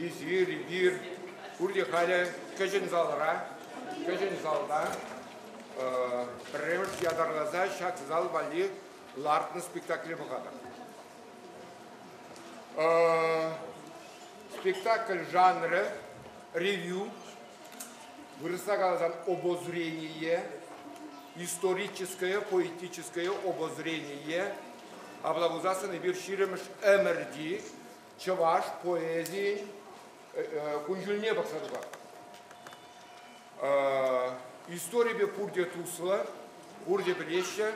Эсир, эпир пурте халӗ кӗҫӗн залра, кӗҫӗн залта пӗрремӗш ятарласа ҫак зал валли лартнӑ спектакле пӑхатӑр. Спектакль жанрӗ ревю, вырӑсла каласан обозрение, историческое, поэтическое обозрение. Апла пулсассӑн эпир ҫирӗмӗш ӗмӗрти чӑваш поэзийӗн кун-ҫулне пӑхса тухатпӑр. Историпе пурте туслӑ, пурте пӗлеҫҫӗ.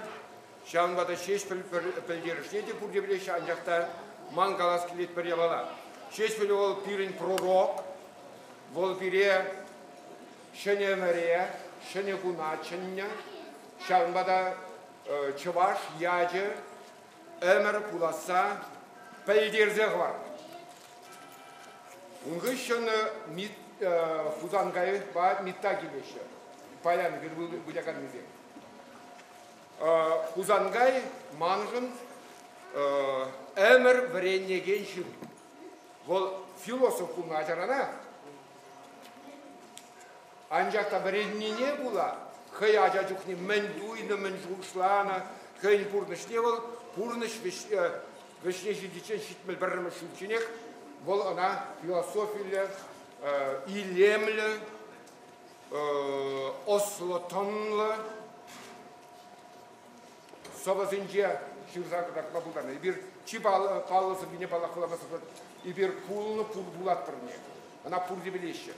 Ҫавӑнпа та Ҫеҫпӗл пӗлтерӗшне те пурте пӗлеҫҫӗ, анчах та ман калас килет пӗр япала. Ҫеҫпӗл вӑл пирӗн пророк, вӑл пире ҫӗнӗ ӗмӗре, ҫӗнӗ куна чӗннӗ. Ҫавӑнпа та чӑваш ячӗ ӗмӗр пуласса пӗлтерсе хӑварнӑ. Ун хыҫҫӑн Хусанкайпа Митта килеҫҫӗ. Паян выляканнисем. Хусанкай маншӑн ӗмӗр вӗренекен ҫын. Вӑл философ пулнӑ ачаранах. Анчах та вӗреннине пула хӑй ача чухне мӗн туйнӑ, мӗн шухӑшланӑ, хӑйӗн пурнӑҫне вӑл пурнӑҫ вӗҫне ҫитиччен 71-мӗш ҫулчченех вӑл ӑна философиллӗ, илемлӗ, ӑслӑ-тӑнлӑ сӑвӑсенче ҫырса кӑтартма пултарнӑ. Эпир чи паллӑ сӑввине паллах каламастӑп. Эпир пулнӑ пур пулатпӑрне. Ӑна пурте пӗлеҫҫӗ.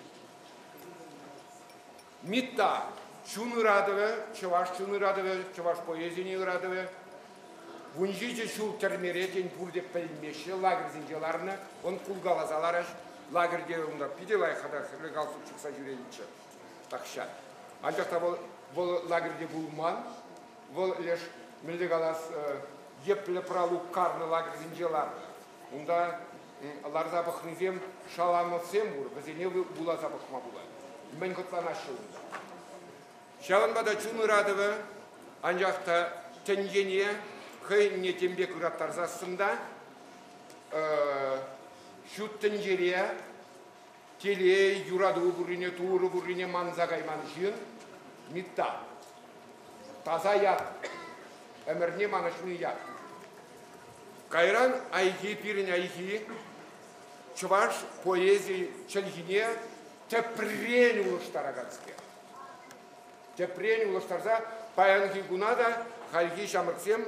Митта чун ыратӑвӗ, чӑваш чун ыратӑвӗ, чӑваш поэзийӗн ыратӑвӗ. 17 ҫул тӗрмере тен пурте пӗлмеҫҫӗ, лагерьсенче ларнӑ. Он кулкаласа лараҫ. Лагерьте унта питӗ лайӑх хата хӗрлӗ галстук ҫыхса ҫӳренӗччӗ тахҫан. Анчах та вӑл, вӑл лагерьте пулман. Вӑл леш, мӗнле калас, йӗплӗ пралук карнӑ лагерьсенче ларнӑ. Унта ларса пӑхнисем Шаламовсем пур, вӗсене вуласа пӑхма пулать. Мӗн хӑтланаҫҫӗ унта? Ҫавӑнпа та чун ыратӑвӗ, анчах та тӗнчене хӑйӗнне тем пек ыраттарсассӑн та ҫут тӗнчере телей, юрату пуррине, Турӑ пуррине манса кайман ҫын Митта. Таса ят, ӗмӗрне манӑҫми ят. Кайран Айхи, пирӗн Айхи, чӑваш поэзи чӗлхине тӗпрен улӑштараканскер. Тӗпрен улӑштарса паянхи куна та хальхи ҫамрӑксем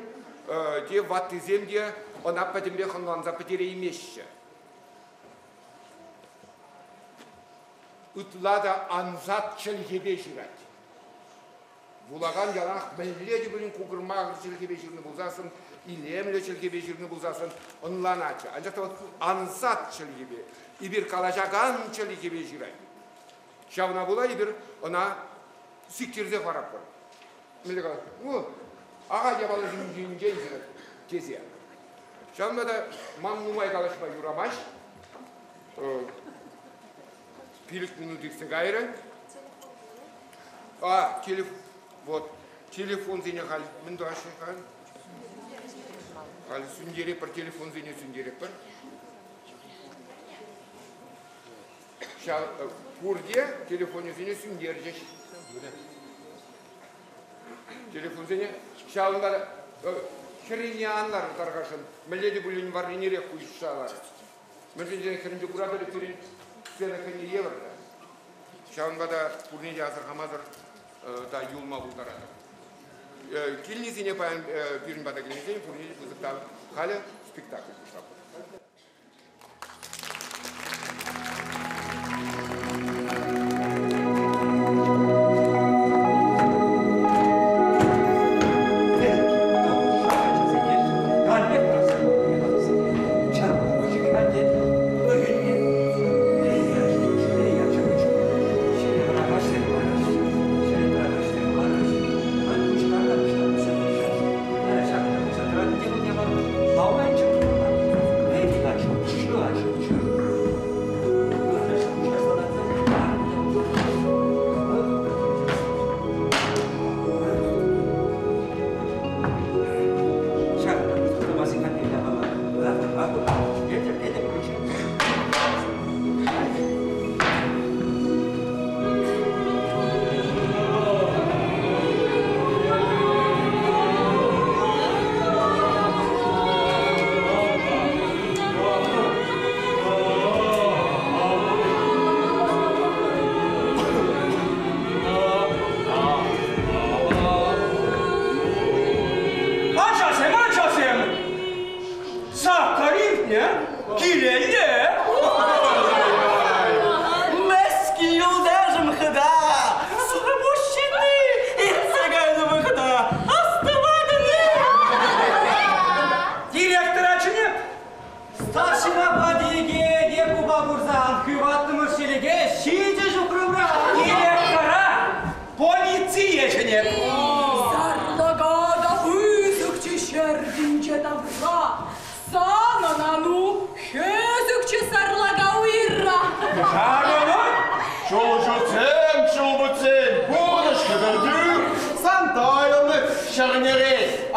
те, ваттисем те ӑна пӗтӗмпех ӑнланса пӗтереймеҫҫӗ. Ытла та ансат чӗлхепе ҫырать. Вулакан яланах мӗнле те пулин кукӑр-макӑр чӗлхепе ҫырнӑ пулсассӑн, илемлӗ чӗлхепе ҫырнӑ пулсассӑн ӑнланатчӗ. Анчах та вӑл ансат чӗлхепе, эпир калаҫакан чӗлхепе ҫырать. Ҫавна пула эпир ӑна сиктерсе хӑваратпӑр. Мӗнле калас? Ну, ахаль япаласем ҫинчен ҫырать тесе. Ҫавӑнпа та ман нумай калаҫма юрамасть. Пилӗк минут иртсе кайрӗ. А, телеф... вот, телефонсене халь мӗн тӑваҫҫӗ халь? Халь сӳнтеретпӗр, телефонсене сӳнтеретпӗр. Ҫав пурте телефонӗсене сӳнтерчӗҫ. Телефонсене ҫавӑнпа хӗррине ан лар тархасшӑн. Мӗнле те пулин варринерех куҫса лар. Мӗншӗн тесен хӗрринче куратӑр пирӗн сцена хӑйне евӗрлӗ. Ҫавӑнпа та пурне те асӑрхамасӑр та юлма пултаратӑр. Килнисене паян пирӗн пата килнисене пурне те пысӑк тав. Халӗ спектакль пуҫлатпӑр.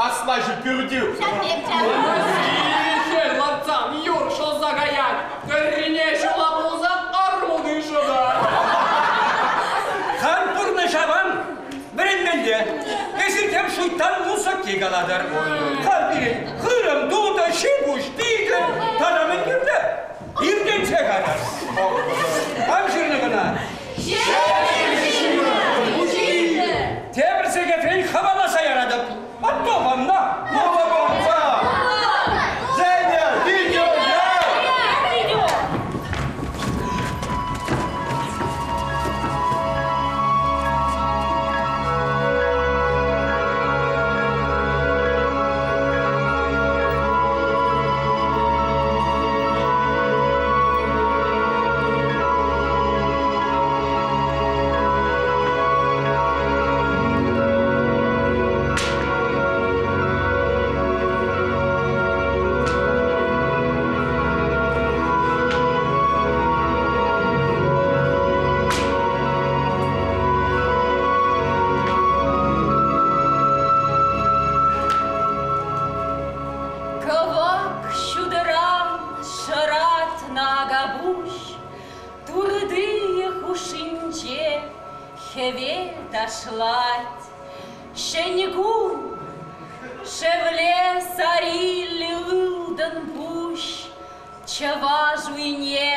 Аслаҫу пӳртӳ. Сивӗ лартсан юр шӑлса каять, тӑррине ҫула пулсан армути шӑтать. Хам пурнӑҫ аван, вӗренмелле. Эсир тем шуйттан мусӑкки калатӑр. Халь пирӗн хырӑм, тутӑ, ҫи-пуҫ, питӗ тата мӗн кирлӗ? Иртенсе кайрӑр. Кам ҫырнӑ кӑна? Тепӗр сехетрен хӑваласа яратӑп. Атту на! Женя, видео, Видео! Кӑвак ҫутӑран шӑратнӑ акапуҫ турти хушшинче хӗвел ташлать. Ҫӗнӗ кун шевле сариллӗ ылтӑн пуҫ чӑваш уйне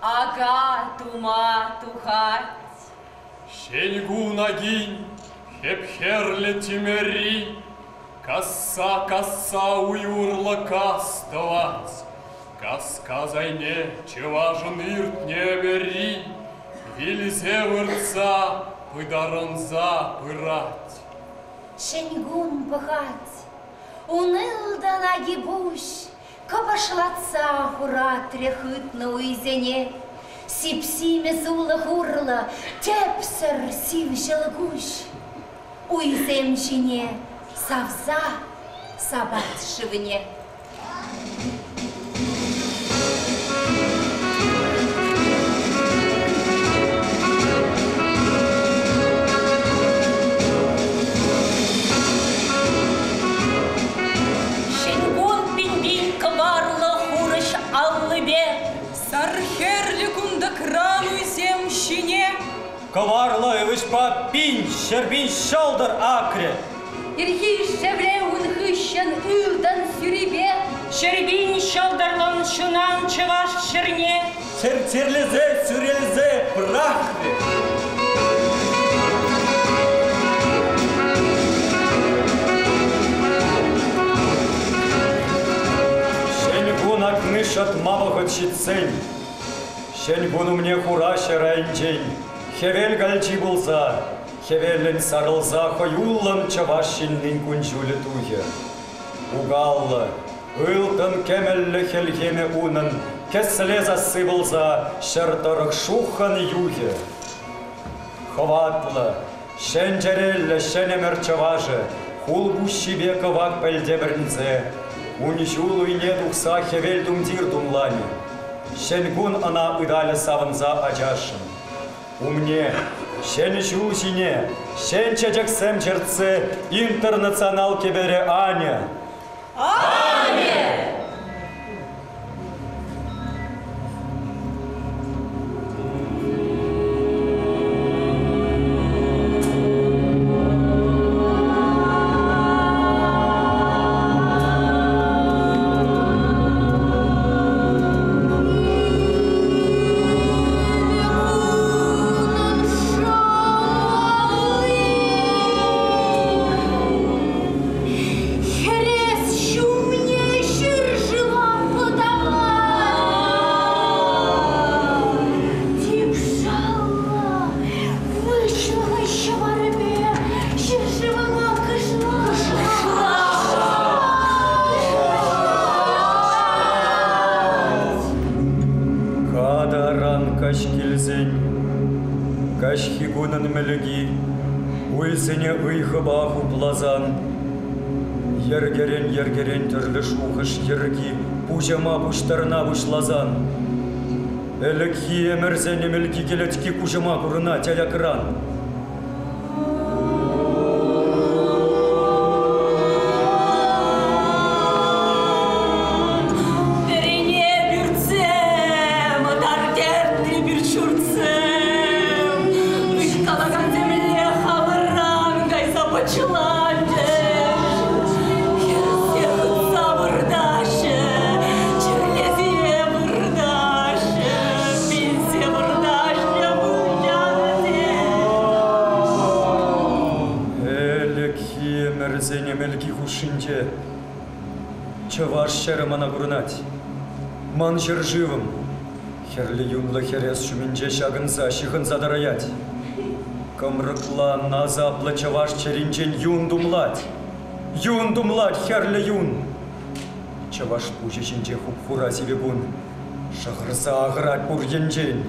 ака тума тухать. Ҫӗн кун акин хӗп-хӗрлӗ тӳмери касса-касса уй урлӑ кас тӑвать. Кас-кас айне чӑвашӑн иртнӗ ӗмӗри вилсе выртса пытарӑнса пырать. Ҫӗн кун пӑхать, ун ылтӑн аки пуҫ кӑпӑшлатса хуратрӗ хытнӑ уйсене. Сип-симӗс улӑх урлӑ тӗпсӗр сив ҫӑлкуҫ. Уйсем ҫине савса сапать шывне. Ҫӗн кун пин-пин кӑварлӑ хурӑҫ аллипе Сар хӗрлӗ кунтӑкран уйсем ҫине Кӑварлӑ ывӑҫпа пин, 100 000 ҫӑлтӑр акрӗ. Ирхи шевле ун хыҫҫӑн ылтӑн сӳрипе 100 000 ҫӑлтӑрлӑн ҫунан чӑваш ҫӗрне Чӗр-чӗрлесе, сӳрелсе пӑрахрӗ. Ҫӗн кун акни шӑтма вӑхӑт ҫитсен, ҫӗн кун умне хура ҫӗр айӗнчен хӗвел калчи пулса, хӗвеллӗн сарӑлса хӑюллӑн чӑваш ҫыннин кун-ҫулӗ тухӗ. Укаллӑ, ылтӑн кӗмӗллӗ хӗлхемӗ унӑн кӗсле сасси пулса ҫӗр тӑрӑх шуххӑн юхӗ. Хӑватлӑ, ҫӗн чӗреллӗ ҫӗн ӗмӗр чӑвашӗ хул пуҫҫипе кӑвак пӗлте пӗрӗнсе ун ҫул уйне тухса хӗвел тумтир тумланӗ. Ҫӗн кун ӑна ыталӗ савӑнса ачашшӑн. Умне ҫӗнӗ ҫул ҫине ҫӗн чечексем чӗртсе интернационал кӗперӗ анӗ. Анӗ! Хӗрес ҫумне ҫӗршыва пыталать. Типшалла выҫлӑхӑн ҫӑварӗпе ҫӗршывӑма Катаран каҫ килсен, каҫхи кунӑн мӗлки уйсене ыйхӑпа хупласан, йӗркерен-йӗркерен тӗрлӗ шухӑш йӗрки пуҫӑма пуҫтарӑна пуҫласан, ӗлӗкхи ӗмӗрсен ӗмӗлки кӗлетки куҫӑма курӑнать аякран. Тӗмрӗсен ӗмӗлки хушшинче чӑваш ҫӗрӗ мана курӑнать. Ман ҫӗршывӑм хӗрлӗ юнлӑ хӗрес ҫумӗнче ҫакӑнса ҫыхӑнса тӑраять. Кӑмрӑкланнӑ асаплӑ чӑваш чӗринчен юн тумлать. Юн тумлать хӗрлӗ юн. Чӑваш пуҫӗ ҫинче хуп-хура сивӗ кун шӑхӑрса ахӑрать пур енчен.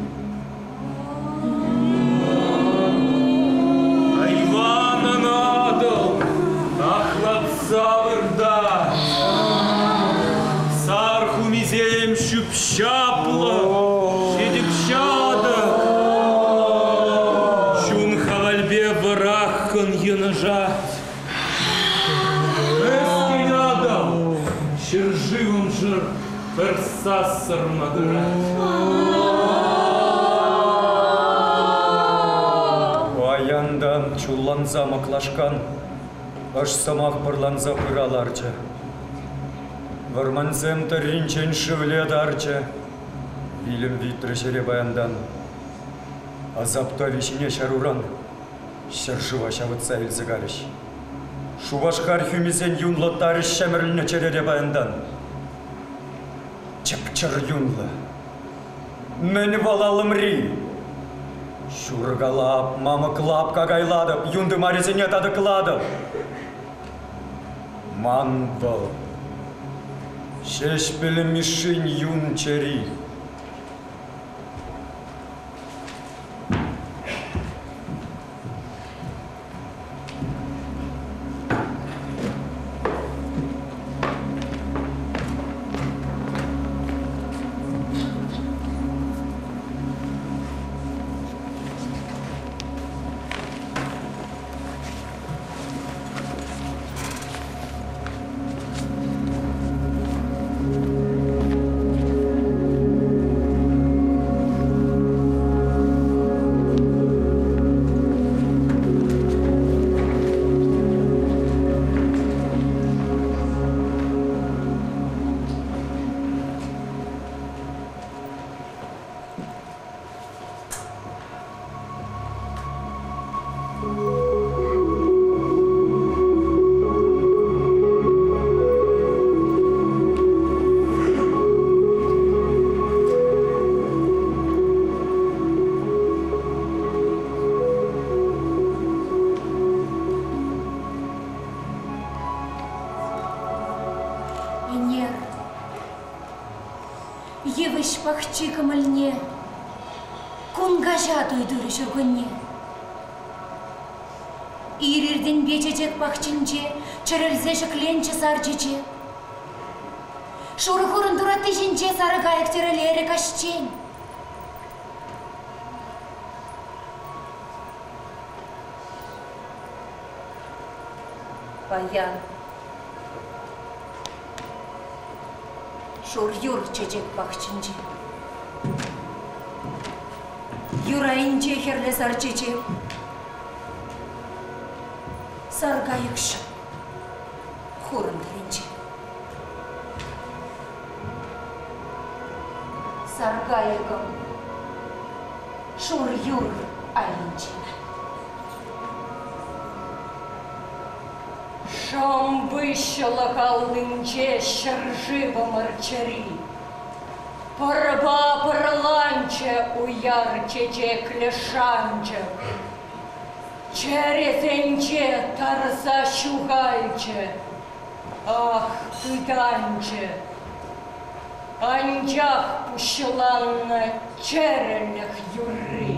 Айванӑн Атӑл ахлатса выртать. Сар хумисем ҫӳп-ҫаплӑ, ҫӗтӗк-ҫатӑк. Чун хавальпе вӑраххӑн йынӑшать. Мӗскӗн Атӑл, ҫӗршывӑмшӑн пӗр сассӑр макӑрать. Паянтан чулланса мӑклашкан ӑш сӑмах пӑрланса пыра ларчӗ. Вӑрмансем тӑрринчен шывле тарчӗ. Вилӗм витрӗ ҫӗре паянтан. Асап тӑвӗ ҫине ҫаруран ҫӗршыва ҫавӑтса илсе карӗҫ. Шупашкар хӳмисен юнлӑ тарӗҫ ҫӗмӗрӗлнӗ чӗрере паянтан. Чӗп-чӗр юнлӑ. Мӗн вӑл аллӑмри? Ҫуркалап, мамӑклап какайлатӑп, юн тымарӗсене татӑклатӑп. Ман вӑл Ҫеҫпӗл Мишшин юн чӗри. Ӗнер йывӑҫ пахчи кӑмӑлне кун каҫа туй турӗ ҫуркунне. Ир-иртенпе чечек пахчинче чӗрӗлсе ҫӗкленчӗ сар чечек. Шурӑ хурӑн туратти ҫинче сарӑ кайӑк тӗрӗлерӗ каҫчен. Паян шур юр чечек пахчинче. Юр айӗнче хӗрлӗ сар чечек. Сар кайӑк ҫук хурӑн тӑрринче. Сар кайӑкӑм шур юр айӗнче. Шӑм выҫҫӑлӑх аллинче ҫӗршывӑмӑр чӗри. Пӑрпа пӑрланчӗ уяр чечеклӗ шанчӑк. Чӗресенче тарса ҫухалчӗ, ах, пытанчӗ. Анчах пуҫланнӑ чӗрӗлӗх юрри.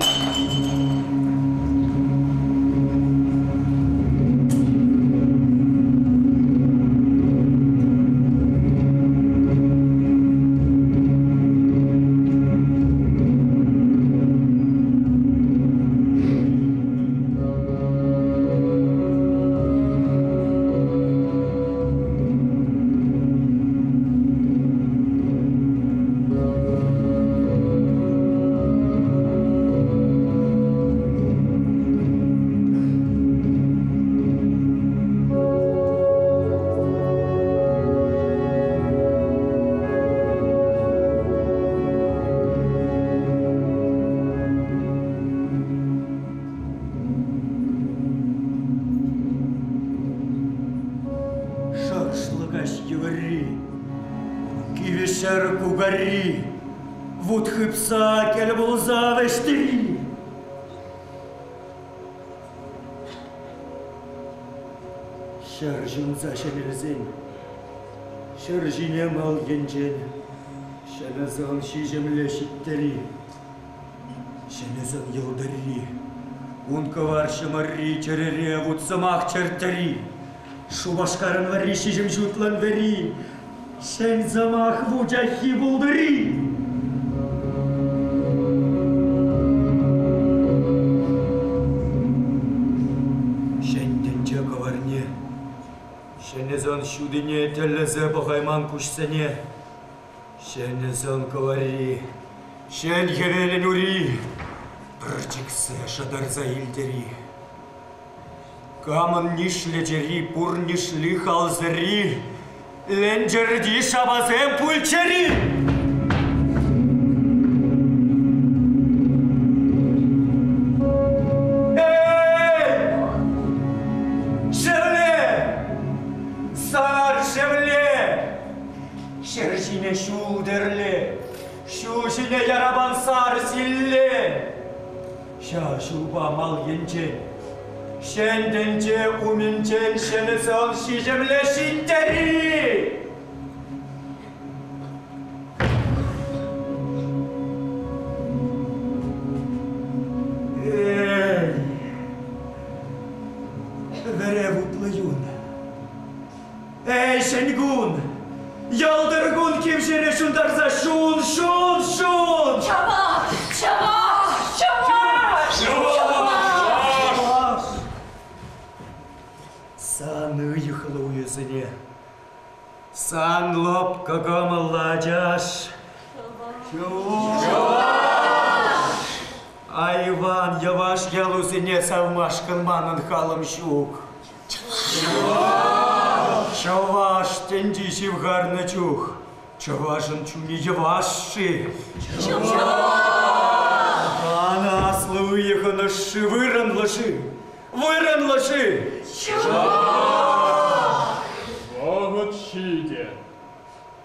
каҫ йывӑрри. Кивӗ ҫӗр кукарри, вут хыпса кӗл пулса вӗҫтери. Ҫӗр ҫунса ҫӗнелсен, ҫӗр ҫине мал енчен ҫӗнӗ сӑн ҫиҫӗмле ҫиттери. Ҫӗнӗ сӑн йӑлтӑрри, ун кӑвар ҫӑмӑрри чӗрере вут сӑмах чӗрттӗри. Шупашкарӑн варри ҫиҫӗм ҫутлӑн вӗри, ҫӗн сӑмах вучаххи пултӑри. Ҫӗн тӗнче кӑварне, ҫӗнӗ сӑн ҫутине тӗллесе пӑхайман куҫсене Ҫӗнӗ сӑн кӑварри, ҫӗн хӗвелӗн ури пӗрчӗксе шӑтарса илтӗр-и? Камӑн нишлӗ чӗри, пур нишли халсӑрри, ленчӗрти шапасем пулччӑр-и? Эй! Шевле! Сар шевле! Ҫӗр ҫине ҫул тӗрле, ҫул ҫине ярапан сар силле. Ҫав ҫулпа мал енчен, ҫӗн тӗнче умӗнчен ҫӗнӗ сӑн ҫиҫӗмле ҫиттӗр-и? Эй, вӗре вутлӑ юн! Эй, ҫӗн кун! Йӑлтӑр кун кивҫене ҫунтарса ҫун, ҫун, ҫун! Чӑваш! Чӑваш! Чӑваш! Чӑваш! Сан ыйӑхлӑ уйӑсене, сан лӑпкӑ кӑмӑллӑ ачаш. Чӑваш! Айван йӑваш ялусене савмашкӑн манӑн халӑм ҫук. Чӑваш тӗнчи ҫывхарнӑ чух чӑвашӑн чунӗ йӑваш-ши? Ман аслӑ уйӑхӑн ӑшши вырӑнлӑ-ши? Вырӑнлӑ-ши? Вӑхӑт ҫитӗ.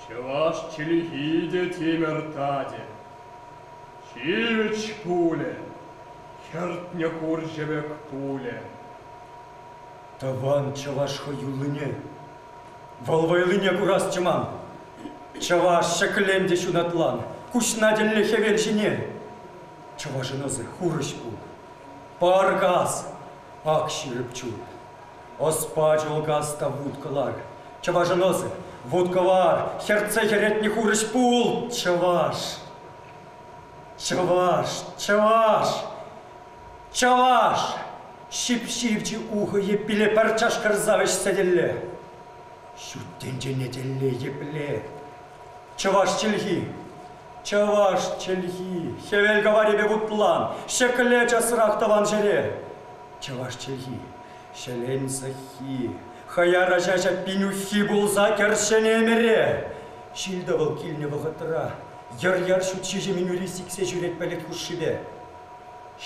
Чӑваш чӗлхи те тимӗр татӗ. Ҫивӗч пулӗ, хӗртнӗ хурҫӑ пек пулӗ. Тӑван чӑваш хӑюллине, вӑл вӑйлине курасчӗ ман. Чӑваш ҫӗклен те ҫунатлан, куҫна тӗлле хӗвел ҫине. Чӑвашӑн ӑсӗ хурӑҫ пул, пар кас, ак ҫирӗп чул. Ӑспа чулкас та вут кӑлар, чӑвашӑн ӑсӗ, вут-кӑвар, хӗртсе хӗретнӗ хурӑҫ пул, чӑваш. Чӑваш, чӑваш, чӑваш! Ҫип-ҫивчӗ ухӑ йӗппиле пӗр чашкӑрса вӗҫсе тӗлле. Ҫут тӗнчене тӗлле епле. Чӑваш чӗлхи, чӑваш чӗлхи, хӗвел кӑварӗпе вутлан, ҫӗкле часрах тӑван ҫӗре. Чӑваш чӗлхи, ҫӗлен сӑххи, хӑяр аҫа ҫаппин уххи пулса кӗр ҫӗнӗ ӗмӗре. Ҫил-тӑвӑл килнӗ вӑхӑтра йӑр-яр ҫут ҫиҫӗмӗн ури сиксе ҫӳрет пӗлӗт хушшипе.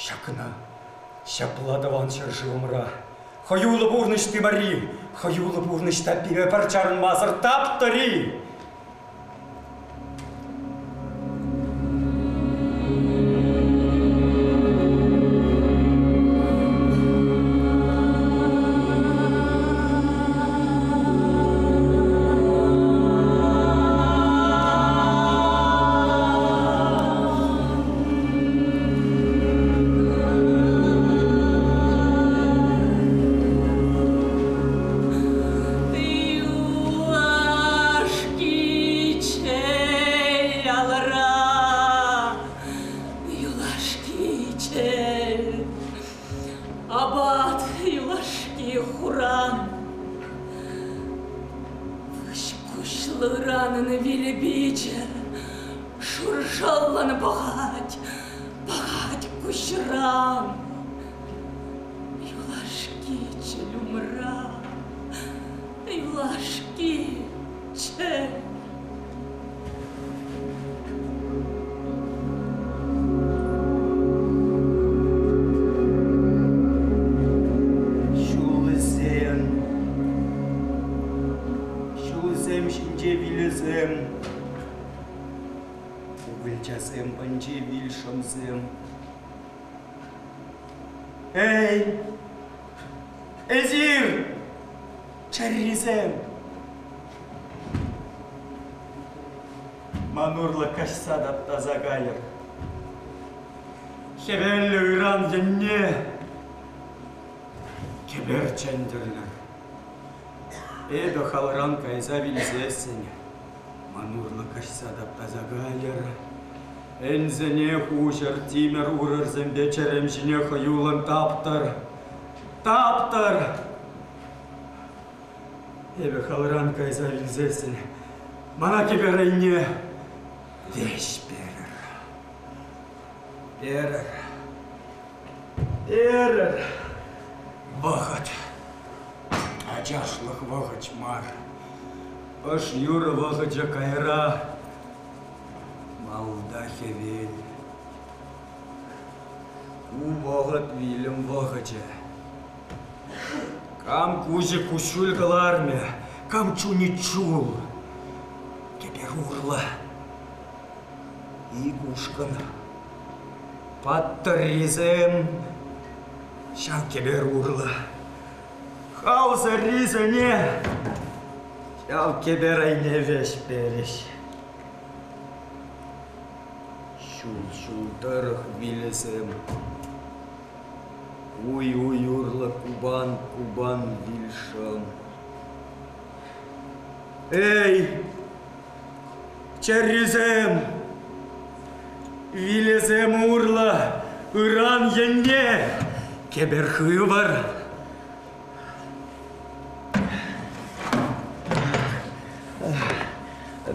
Ҫакна ҫапла тӑван ҫӗршывӑмра хӑюллӑ пурнӑҫ тымарри, хӑюллӑ пурнӑҫ таппипе пӗр чарӑнмасӑр таптӑр-и? Юлашки чей алра, юлашки чей, апат юлашки хуран. Выҫ куҫлӑ ыранӑн вилӗ пичӗ шуршӑллӑн пӑхать, пӑхать куҫран. Юлашки чӗл умра, юлашки чӗл. Ҫулсем, ҫулсем. Чӗррисем, укӑлчасем панче вил шӑмсем. Эй, эсир, чӗррисем! Ман урлӑ каҫса таптаса кайӑр. Хӗвеллӗ ыран енне кӗпер чӗнтӗрлӗр. Эпӗ халран кайса вилсессӗн ман урлӑ каҫса таптаса кайӑр. Ӗнсене хуҫӑр, тимӗр урӑрсемпе чӗрем ҫине хӑюллӑн таптӑр. Таптӑр! Эпӗ халран кайса вилсессӗн мана кӗпер айне веҫ перӗр. Перӗр. Перӗр. Вӑхӑт. Ачашлӑх вӑхӑч мар. Ӑш юрӑ вӑхӑчӗ кайра. Малта хӗвел. Ку вӑхӑт вилӗм вӑхӑчӗ. Кам куҫӗ куҫҫуль кӑлармӗ, кам чунӗ чул. Кӗпер урлӑ. Ик ушкӑн. Паттӑррисем ҫав кӗпер урлӑ. Халсӑррисене ҫав кӗпер айне вӗҫ перӗҫ. Ҫул-ҫул тӑрӑх вилӗсем. Уй-уй урлӑ кубан-кубан вилшӑн. Эй, чӗррисем! Вилесем урлӑ ыран енне кӗпер хывӑр.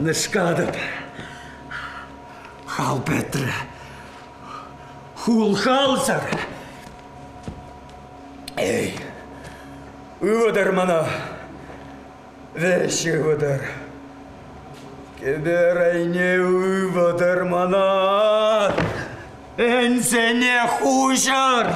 Нӑшкатӑп. Хал пӗтрӗ. Хул халсӑр. Эй, ывӑтӑр мана. Вӗҫ ывӑтӑр. Кӗпер айне ывӑтӑр мана. Ӗнсене хуҫӑр!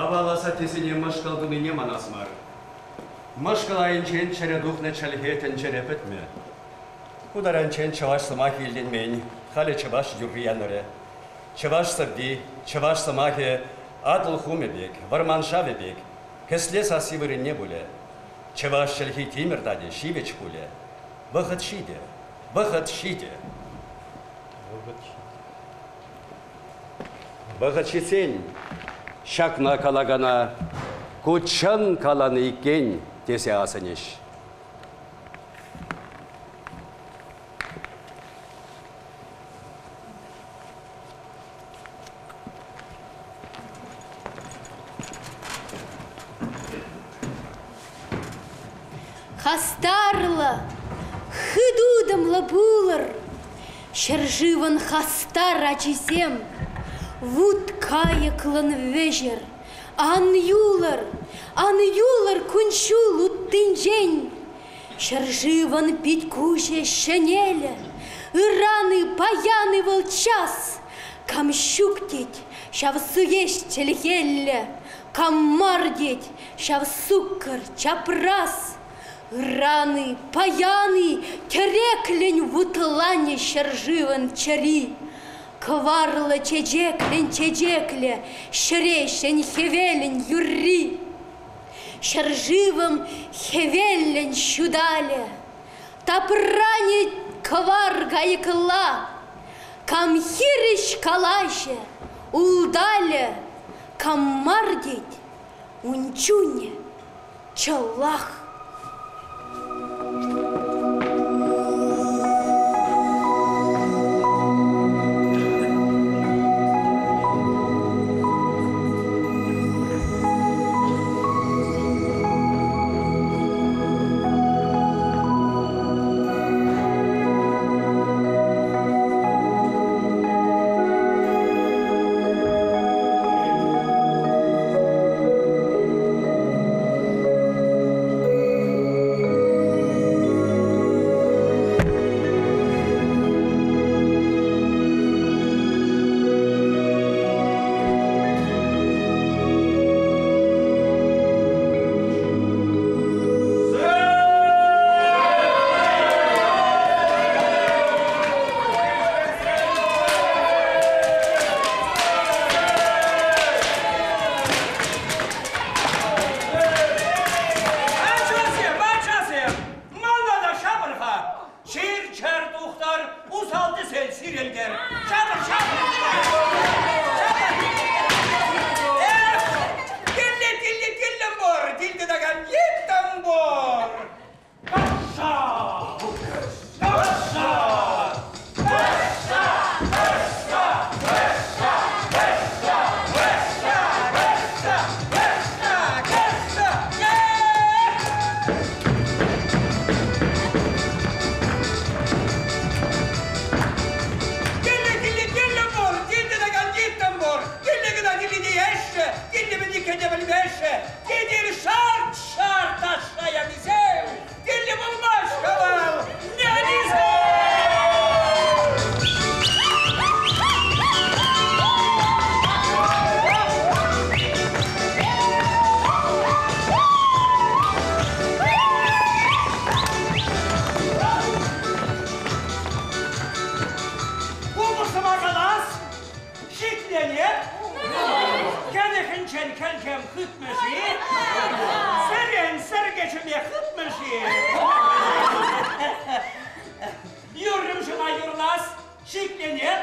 Авал асаттесене мӑшкӑл тунине манас мар. Мӑшкӑл айӗнчен чӗрӗ тухнӑ чӗлхе тӗнчере пӗтмӗ. Ку таранччен чӑваш сӑмахӗ илтӗнмен, халӗ чӑваш юрри янӑрӗ. Чӑваш сӑвви, чӑваш сӑмахӗ Атӑл хумӗ пек, вӑрман шавӗ пек, кӗсле сасси вырӑнне пулӗ. Чӑваш чӗлхи тимӗр татӗ, ҫивӗч пулӗ. Вӑхӑт ҫитӗ, вӑхӑт ҫитӗ. Вӑхӑт ҫитӗ. Вӑхӑт ҫитсен ҫакна калакана ку чӑн каланӑ иккен тесе асӑнӗҫ. Хастарлӑ, хытутӑмлӑ пулӑр, ҫӗршывӑн хастар ачисем, вут кайӑклӑн вӗҫӗр, ан юлӑр, ан юлӑр кун-ҫул уттинчен. Ҫӗршывӑн пит-куҫӗ ҫӗнелӗ, ыран-и, паян-и вӑл час. Кам ҫук тет, ҫав суеҫ чӗлхеллӗ, кам мар тет, ҫав суккӑр чапрас. Ыран-и, паян-и тӗреклӗн вутланӗ ҫӗршывӑн чӗри. Кӑварлӑ чечеклӗн чечеклӗ ҫӗре ҫӗн хӗвелӗн юрри. Ҫӗршывӑм хӗвеллӗн ҫуталӗ, тапранӗ кӑвар кайӑкла. Кам хирӗҫ калаҫӗ, улталӗ, кам мар тет, ун чунӗ чӑлах. Пулмӗ-ши? Юррӑм ҫума юрлас, шикленет.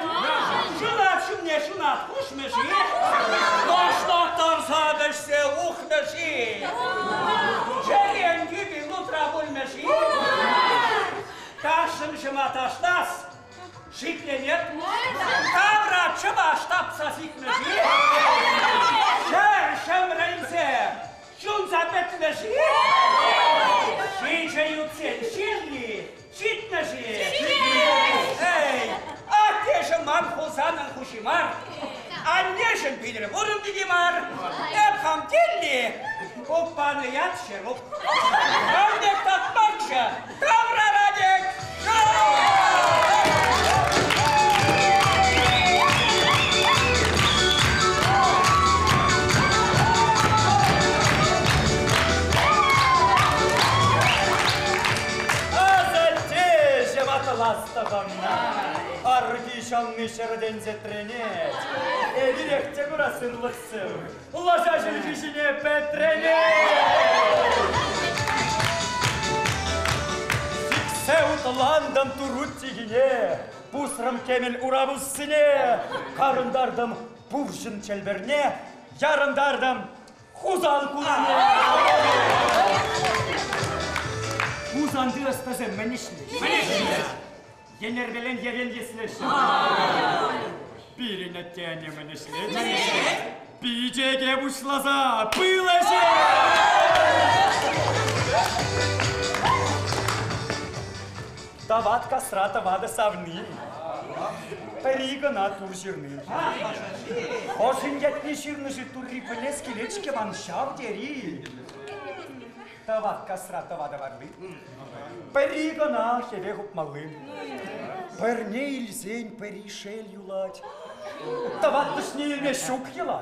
Ҫунат ҫумне ҫунат хушмӗ-ши? Ташлаттарса вӗҫсе ухмӗ-ши? Чӗрен тӳпи лутра пулмӗ-ши? Ташшӑм ҫума ташлас, шикленет. Тавра чӑваш тапса сикмӗ-ши? Ҫӗр ҫӗмрӗлсе ҫунса пӗтмӗ-ши? Ҫичӗ ютсен ҫилли ҫитмӗ-ши? Эй, аттешӗм ман Хусанӑн хуҫи мар, аннешӗм Питӗр вырӑн пики мар, эп хам тилли, панӑ ят Ҫерук. Ман пек татмакҫӑ таврара тек Асаттеҫӗм атлас тӑхӑннӑ. Арки ҫанни ҫӗртен сӗтренет. Эпирех те кура сырлӑхсем. Лаша чӗлхи ҫине пӗтренет. Сиксе утлантӑм турут тихине, пусрӑм кӗмӗл урапуссине, карӑнтартӑм пурҫӑн чӗлпӗрне, ярӑнтартӑм Хусан хулине. Хусанти ӑстасем мӗн ӗҫлеҫҫӗ? Мӗн ӗҫлеҫҫӗ? Йӗнерпелен йӗвен еслеҫҫӗ. Пирӗн атте-анне мӗн ӗҫлет? Мӗн ӗҫлет? Пичете пуҫласа пыл ӗҫет! Тӑват касра тӑватӑ савни. Пӗри кӑна тур ҫырни. Хӑшӗн ятне ҫырнӑ-ши турри пӗлес килет-ҫке ман ҫав тери. Тӑват касра тӑватӑ варли. Пӗри кӑна хӗве хупмалли. Пӗрне илсен пӗри шел юлать. Тӑваттӑшне илме ҫук йӑла.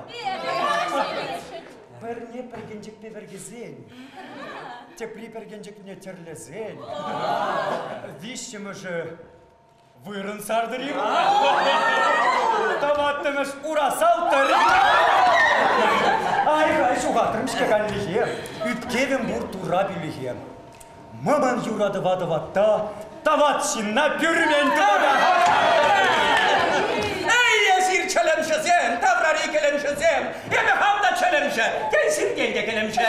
Пӗрне пӗркенчӗкпе пӗркесен, тепри пӗркенчӗкне тӗрлесен, виҫҫӗмӗшӗ вырӑн сартӑр-и? Тӑваттӑмӗш ура салтӑр-и? Ай-хай ҫухатрӑм-ҫке канлӗхе, ӳпкевӗм пур турра пӳлӗхе. Маман юратӑва тӑватта, тават ҫынна пӳрмен тӑвата. Эй, эсир чӗлӗмҫӗсем, таврари кӗлӗмҫӗсем, эпӗ хам та чӗлӗмҫӗ, тен сиртен те кӗлӗмҫӗ.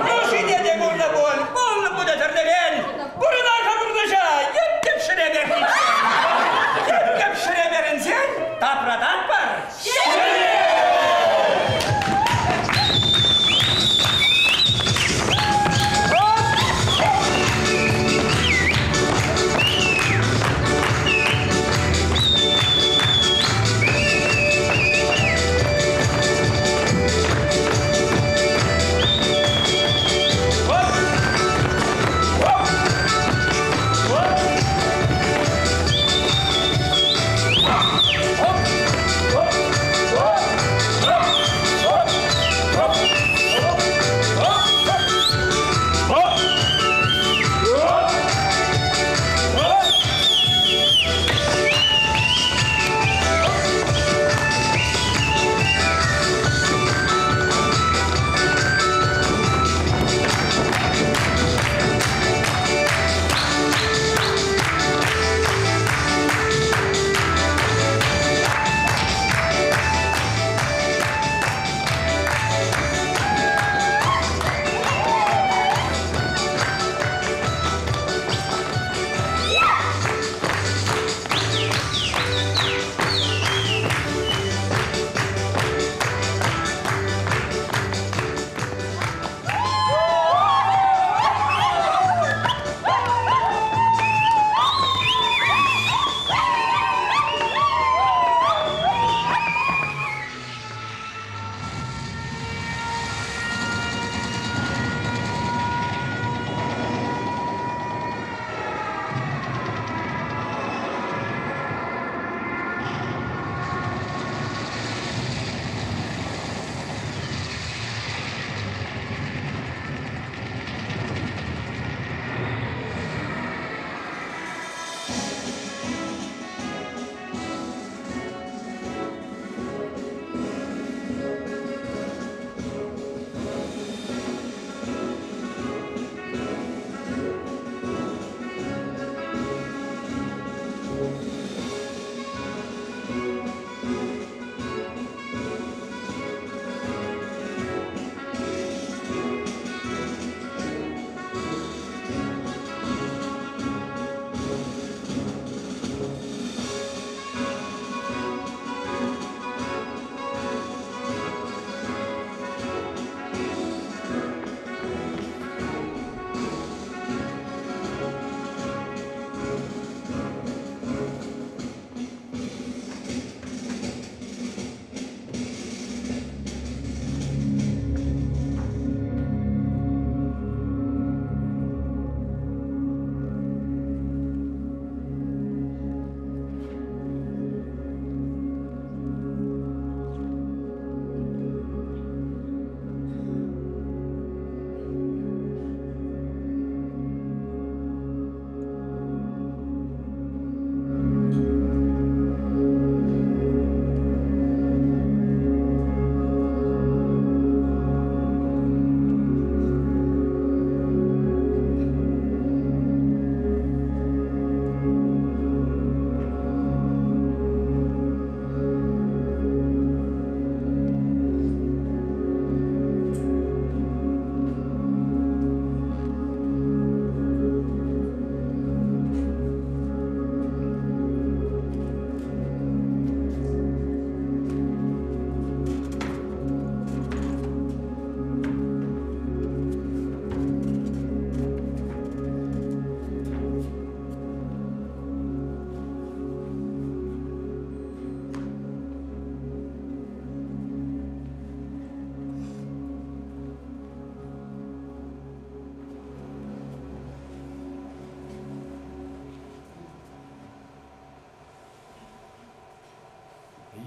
Нушине те курнӑ пуль, пулнӑ пулӗ тӗрлӗрен. Пурӑнар-ха пурнӑҫа, йӗп-йӗп ҫӗре перниччен. Йӗп-йӗп ҫӗре перӗнсен тапрататпӑр.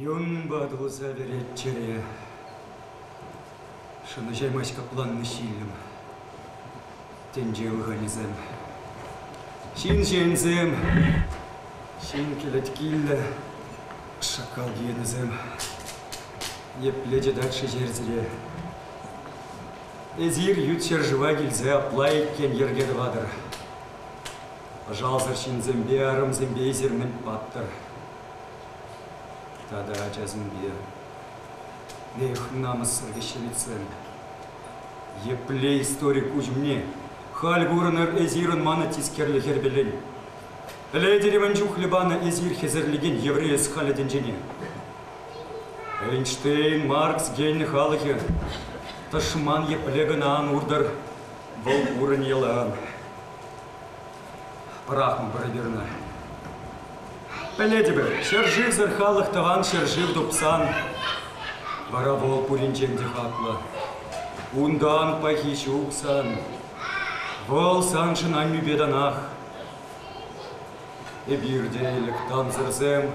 Юнпа тулса вӗрет чӗре. Шӑнӑҫаймасть капланнӑ ҫилӗм. Тӗнче ылханӗсем. Ҫын ҫынсем, ҫын кӗлеткиллӗ шакал енӗсем. Епле чӑтать-ши ҫерсире? Эсир ют ҫӗршыва килсе апла иккен йӗрке тӑватӑр. Пӑшалсӑр ҫынсемпе арӑмсемпе эсир мӗн паттӑр? Тата ачасемпе. Эх, намӑссӑр вӗҫҫевицсем. Епле истори куҫ умне халь курӑнӑр эсирӑн манӑн тискерлӗ хӗрпелен. Пӗлетӗр-и мӗн чухлӗ панӑ эсир хӗсӗрлекен еврей ӑс-халӗ тӗнчене? Эйнштейн, Маркс гени халӑхӗ тӑшман епле кӑна ан уртӑр, вӑл урӑн йӑлан. Пӑрахмӑпӑр эпир ӑна. Пӗлетӗпӗр, ҫӗршывсӑр халӑх тӑван ҫӗршыв тупсан, вара вӑл пуринчен те хаклӑ. Унтан пахи ҫук сан. Вӑл саншӑн аннӳпе танах. Эпир те ӗлӗк тансӑрсем,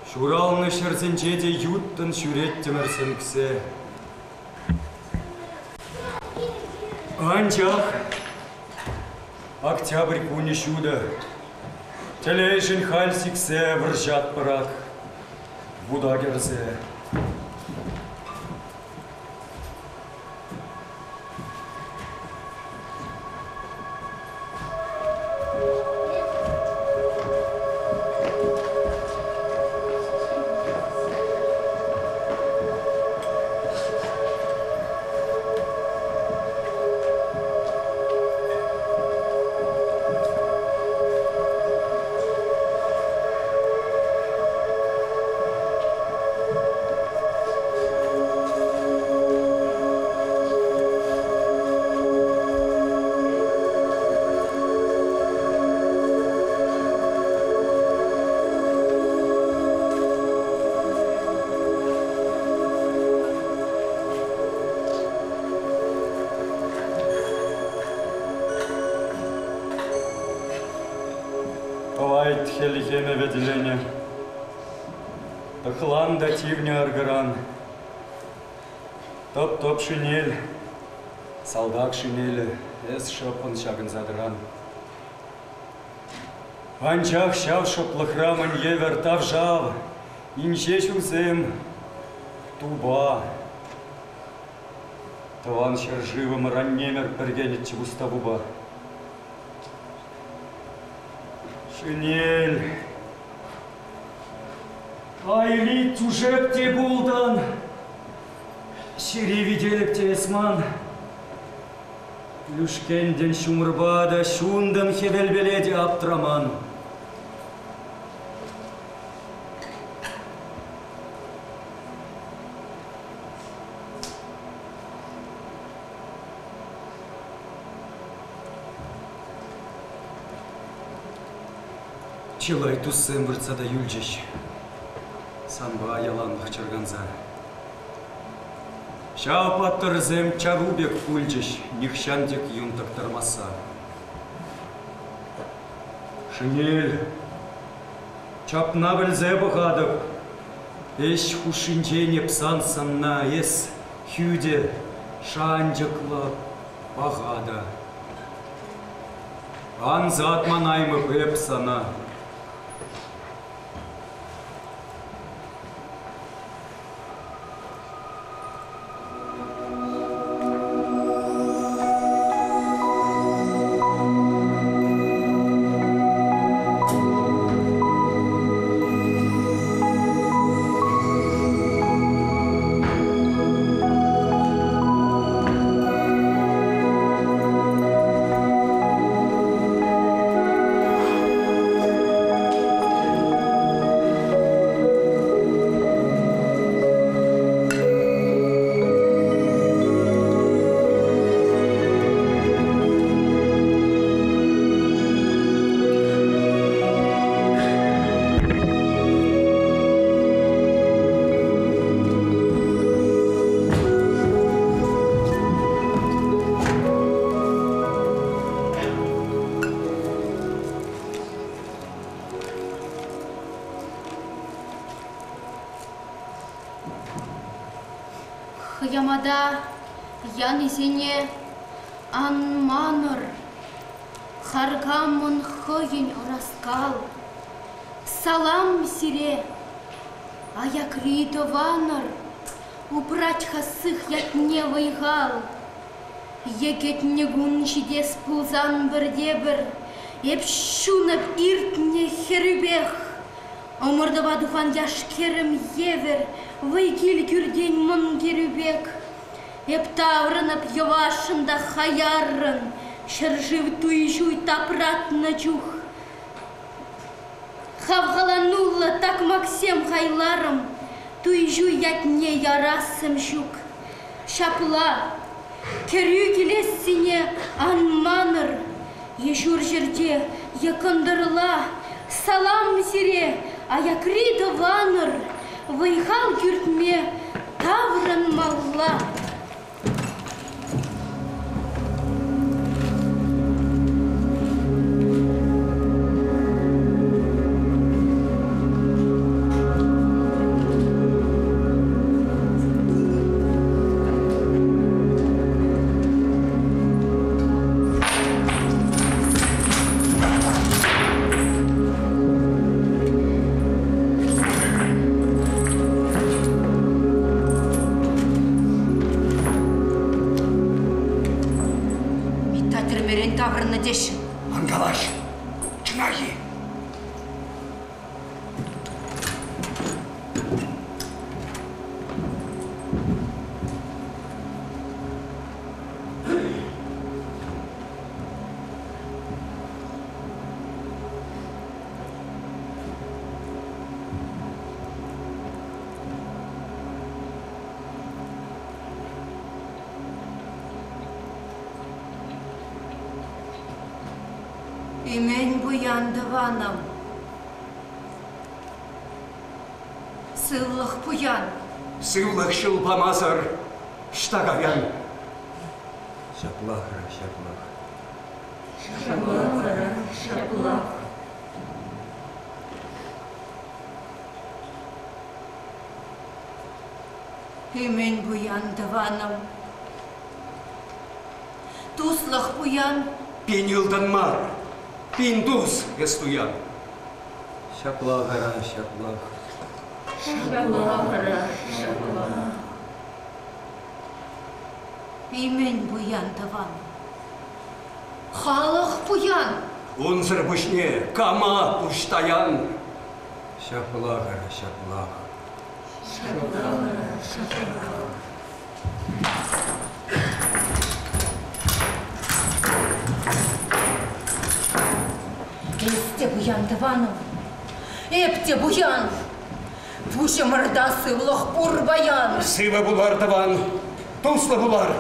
ҫуралнӑ ҫӗрсенче те юттӑн ҫӳреттӗмӗр сӗнксе. Анчах Октябрь кунӗ ҫутӑ. Телейшӗн халь сиксе вӑрҫатпӑр ак, вута кӗрсе. Тӑвайт хӗлхемӗ вӗтеленӗ, тӑхлан та тивнӗ аркӑран. Тӑп-тӑп шинель, салтак шинелӗ, эс шӑппӑн ҫакӑнса тӑран. Анчах ҫав шӑплӑхра мӗн евӗр тавшав, инҫе ҫулсем, тупа. Тӑван ҫӗршывӑмӑр аннемӗр пӗркенӗччӗ пуставупа. Шинель. Айри тӳшек те пултӑн, ҫири вителӗк те эс ман. Лӳшкентӗн ҫумӑрпа та ҫунтӑн хӗвелпеле те аптраман. Чылай туссем выртса та юлчӗҫ санпа яланлӑх чӑрканса. Ҫав паттӑрсем чару пек пулчӗҫ нихҫан тек юн тӑктармасса. Шинель, чапна пӗлсе пӑхатӑп, ӗҫ хушшинчен эп сан сӑнна эс хӳтӗ, шанчӑклӑ, паха та. Ансат манаймӑп эп сана. Ямата янисене ан манӑр. Харкамӑн хӑйӗн ӑраскал. Салам сире, аякри тӑванӑр, упрать-ха сых ятне вӑй-хал. Йӗкӗтнӗ кун ҫитес пулсан пӗртепӗр, эп ҫунӑп иртнӗ хӗрӳпех. Ӑмӑртӑва тухан яш-кӗрӗм евӗр вӑй кил кӳртен мӑн кӗрӳ пек. Эп таврӑнӑп йӑвашшӑн та хаяррӑн, ҫӗршыв туй-ҫуй тапратнӑ чух. Хавхалануллӑ такмаксем хайларӑм, туй-ҫуй ятне ярассӑм ҫук. Ҫапла, кӗрӳ килессине ан манӑр, е ҫурҫӗрте, е кӑнтӑрла. Салам сире, аякри тӑванӑр, вӑй-хал кӳртме таврӑнмалла. Митта тӗрмерен таврӑннӑ теҫҫӗ. Ан калаҫ. Чӑнах-и? Имен пуян тӑванӑм. Сывлӑх пуян. Сывлӑх ҫул памасӑр ӑҫта каян? Ҫаплах-ра, ҫаплах. Ҫаплах-ра, ҫаплах. Имен пуян тӑванӑм. Туслӑх пуян. Пин ылтӑн мар, пин тус эс туян. Ҫапла вара, ҫаплах. Ҫапла вара, ҫаплах. Имен пуян тӑван. Халӑх пуян. Унсӑр пуҫне кама пуҫ таян? Ҫапла вара, ҫаплах. Ҫапла вара, ҫаплах. Эс те пуян, тӑванӑм. Эп те пуян. Пуҫӑмӑрта сывлӑх пур паян. Сывӑ пулар, тӑван, туслӑ пулар.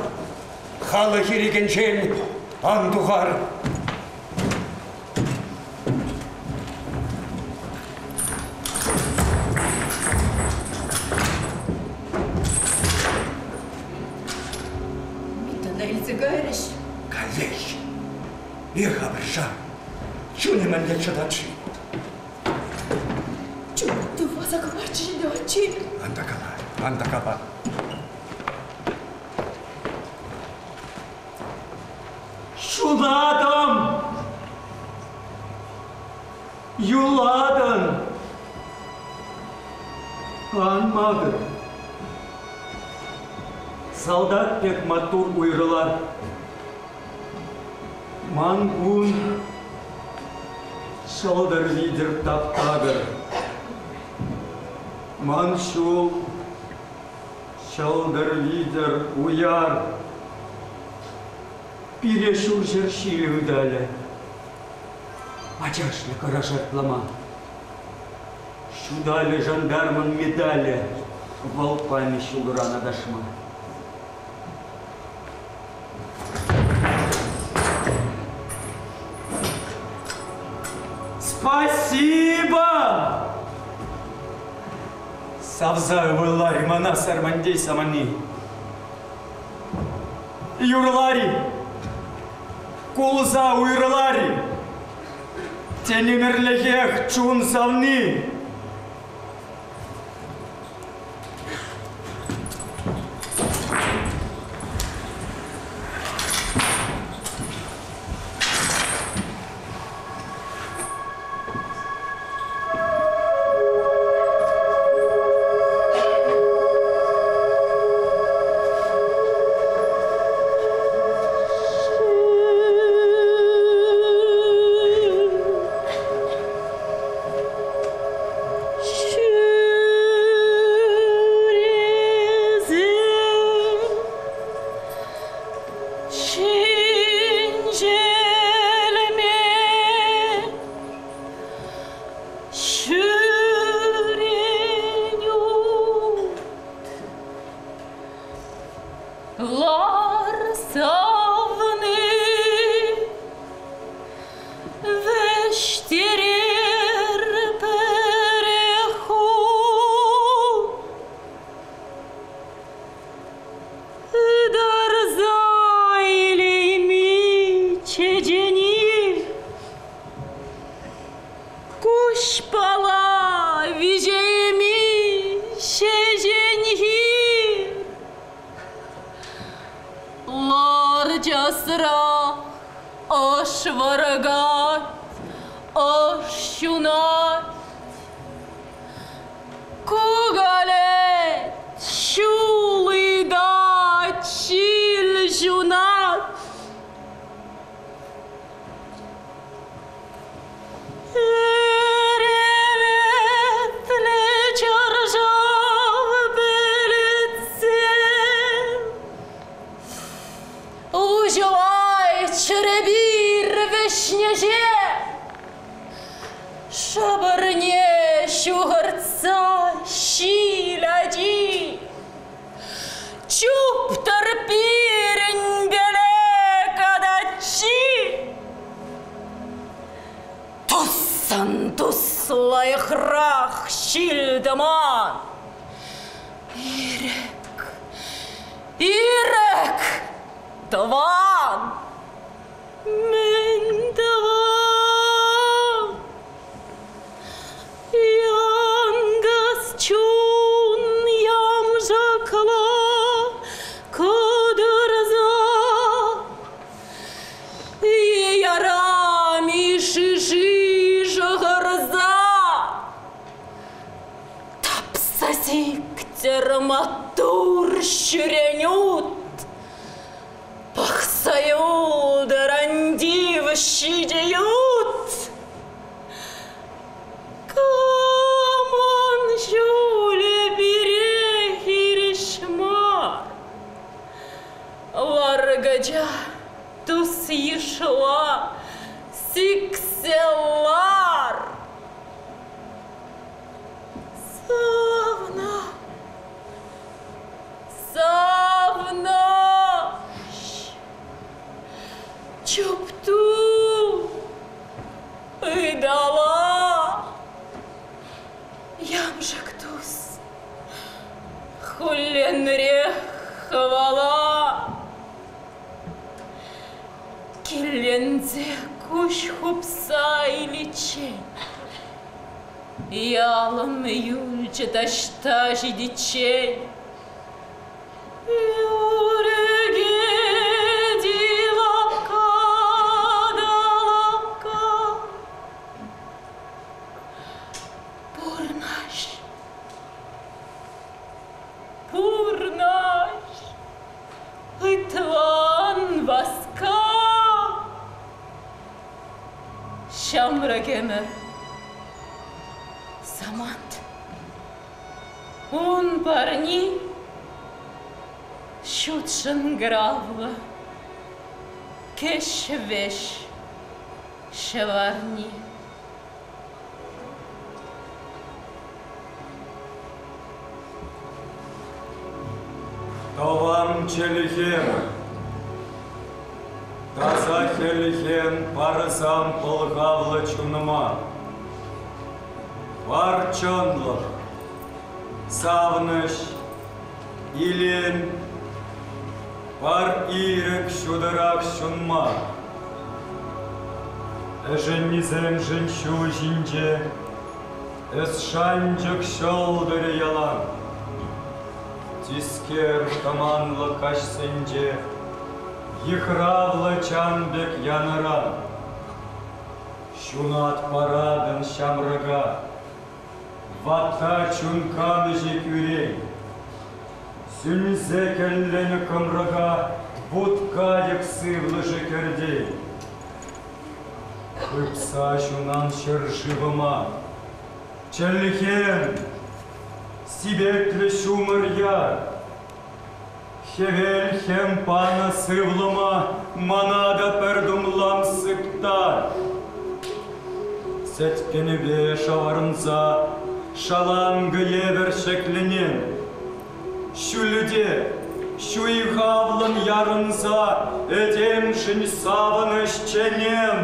Халӑх ирӗкӗнчен ан тухар. Миттана илсе кайрӗҫ. Каллех. Эх, апӑрша, чунӗ мӗнле чӑтать-ши? Чун тӑваса кӑларчӗ ӗнтӗ ачи. Ан та кала, ан та кала. Ҫунатӑм! Юлатӑн! Ан макӑр. Салтак пек маттур уйрӑлар. Ман кун ҫӑлтӑр витӗр тап-такӑр. Ман ҫул Ҫӑлтӑр витӗр уяр, пире ҫурҫӗр ҫилӗ ыталӗ. Ачашлӗ кӑра шартлама. Ҫуталӗ жандармӑн медалӗ, вӑл памӗ ҫулран аташма. Спасибо! Савса ывӑлларӗ мана Сармантей самани. Юрлар-и, кулса уйрӑлар-и, тен ӗмӗрлӗхех чун савни. Ҫинҫелме ҫӳрен ут. Лар савни, вӗҫтерер пӗрех хут. Ытарса илейми чечени Куҫпала виҫейми ҫеҫенхи. Лар часрах, ӑш вӑркать, ӑш ҫунать. Кукалет, ҫул ыйтать, ҫил ҫунать. Эреметлӗ чаршав пӗлӗтсем Уҫӑлай чӗрепир вӗҫнӗҫе Шӑпӑрне ҫухӑртса ҫил ачи Чуптӑр пирӗнпеле катаччи. Туссан тус лайӑхрах ҫил-тӑман. Ирӗк, ирӗк, тӑван. Мӗн тӑван? Янкас чун ямшӑкла кӑтӑрса Ярами шиши шӑхӑрса Тапса сиктӗр маттур ҫӳрен ут. Пӑхса юлтӑр ан тив ҫичӗ ют. Камӑн ҫулӗ пире хирӗҫ мар? Ларкӑча тус-йышла сиксе лар. Савнӑ, савнӑ, чупту Ытала ямшӑк тус, хулленрех хӑвала. Килленсе куҫ хупса иличчен ялӑм юлчӗ таҫта ҫитиччен. Пурнаҫ, пурнаҫ, ытла ан васка. Ҫамрӑк ӗмӗр самант. Ун парни ҫут шӑнкӑравлӑ кӗҫ-вӗҫ ҫӑварни. Тӑван чӗлхем, таса хӗлхем парсам пӑлхавлӑ чунӑма. Вар чӑнлӑх, савнӑҫ, илем, пар ирӗк ҫутӑрах ҫунма. Ӗшеннисемшӗн ҫул ҫинче эс шанчӑк ҫӑлтӑрӗ ялан. Тискер тӑманлӑ каҫсенче йыхравлӑ чан пек янӑра. Ҫунат паратӑн ҫамрӑка, ватта чун канӑҫӗ кӳрен. Сӳнсе кӗлленӗ кӑмрӑка вут-кайӑк сывлӑшӗ кӗртен. Хыпса ҫунан ҫӗршывӑма, чӗлхем, сипетлӗ ҫумӑр яр. Хӗвел хӗм панӑ сывлӑма. Сӗткенӗпе шаварӑнса шаланкӑ евӗр ҫӗкленен. Ҫӳлте, ҫуйхавлӑн ярӑнса этемшӗн савӑнӑҫ чӗнем.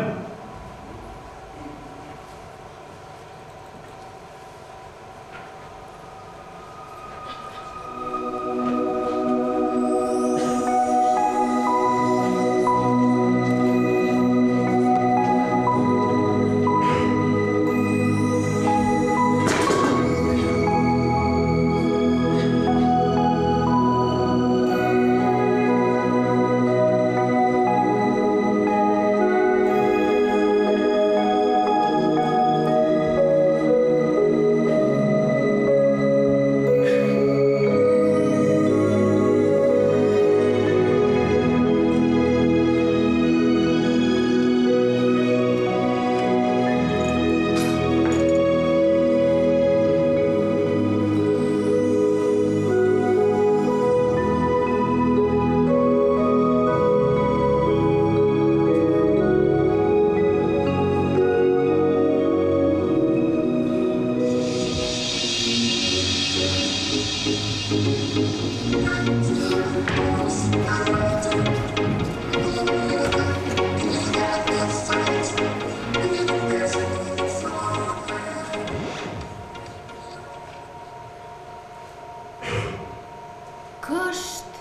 Кӑшт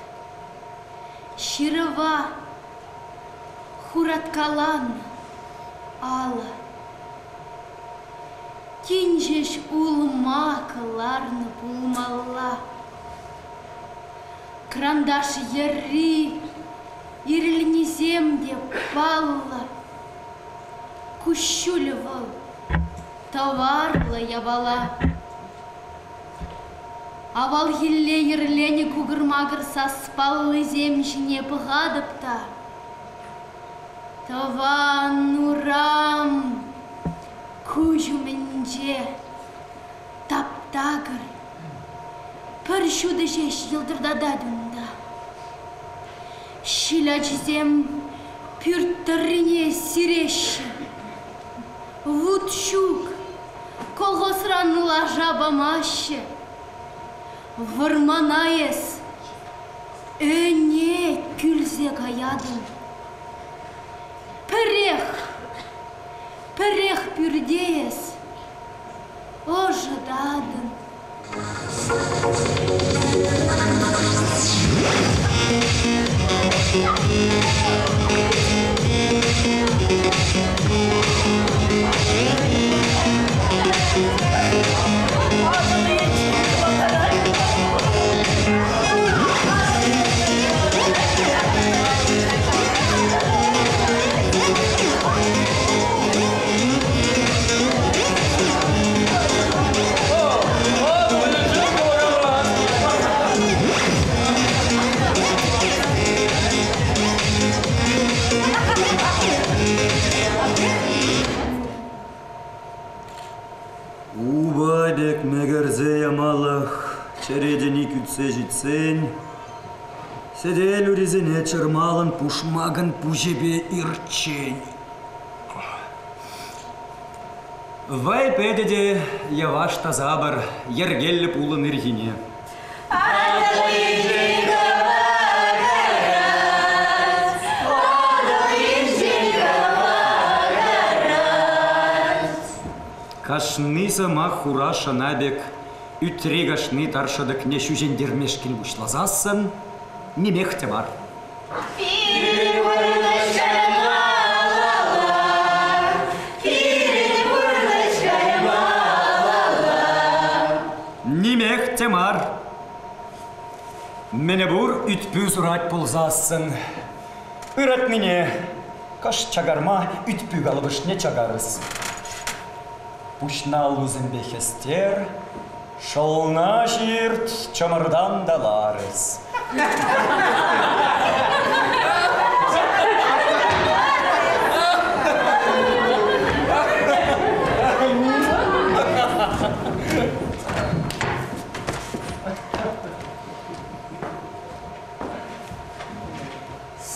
ҫырӑва хураткаланӑ алӑ. Тин ҫеҫ улма кӑларнӑ пулмалла. Кӑранташ йӗрри ирӗлнисем те паллӑ. Куҫҫулӗ вӑл тӑварлӑ япала. Авалхилле йӗрленӗ кукӑр-макӑр саспаллисем ҫине пӑхатӑп та тӑван урам куҫ умӗнче тап-такӑр, пӗр ҫутӑ ҫеҫ йӑлтӑртатать унта. Ҫил ачисем пӳрт тӑррине сиреҫҫӗ. Вут ҫук, колхозран лаша памаҫҫӗ. Вӑрмана эс ӗне кӳлсе каятӑн. Пӗрех, пӗрех пӳрте эс ӑшӑтатӑн. Упа пек мӗкӗрсе ямалӑх чӗретӗне кӳтсе ҫитсен сӗтел урисене чӑрмалӑн пушмакӑн пуҫӗпе ирччен. Вӑй пӗтӗ те йӑваш та сапӑр, йӗркеллӗ пулӑн ирхине. Кашни сӑмах хура шӑна пек ӳтри кашни тар шӑтӑкне ҫӳҫентермешкӗн пуҫласассӑн нимех те мар. Пирӗн пурнӑҫ малалла, пирӗн пурнӑҫ малалла. Нимех те мар. Мӗне пур ӳт-пӳ сурать пулсассӑн, ыратнине кӑшт чакарма ӳт-пӳ калӑпӑшне чакарӑс. Пуҫна аллусемпе хӗстер, шӑлна ҫырт, чӑмӑртан та ларӗс.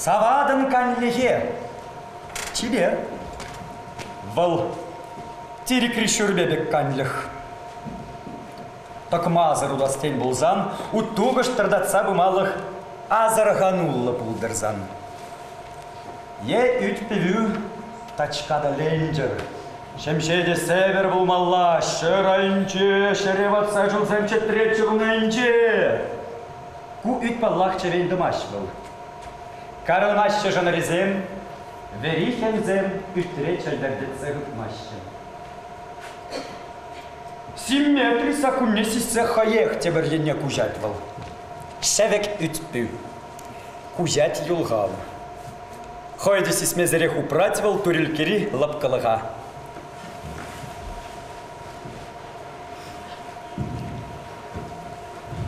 Саватӑн канлӗхе чипер. Вӑл. Тирӗкри шӳрпе пек канлӗх. Тӑкмасӑр утас тен пулсан, ут-тухӑҫ тӑртатса пымалӑх асӑрхануллӑ пултӑрсан. Е ӳт-пӗвӳ тачка та ленчӗр. Ҫемҫе те север пулмалла, ҫӗр айӗнче, ҫӗре ватса чулсем чӗтретчӗр ун айӗнче. Ку ӳт паллах чӗвен тӑмасть вӑл. Карӑлмаҫҫӗ шӑнӑрӗсем, вӗри хӗмсем ӳтре чӗлтӗртетсе хытмаҫҫӗ. Симметри саккунне сиссе хӑех тепӗр енне куҫать вӑл. Ҫӗвӗк ӳт-пӳ. Куҫать юлхав. Хӑй те сисмесӗрех упрать вӑл турилккери лӑпкӑлӑха.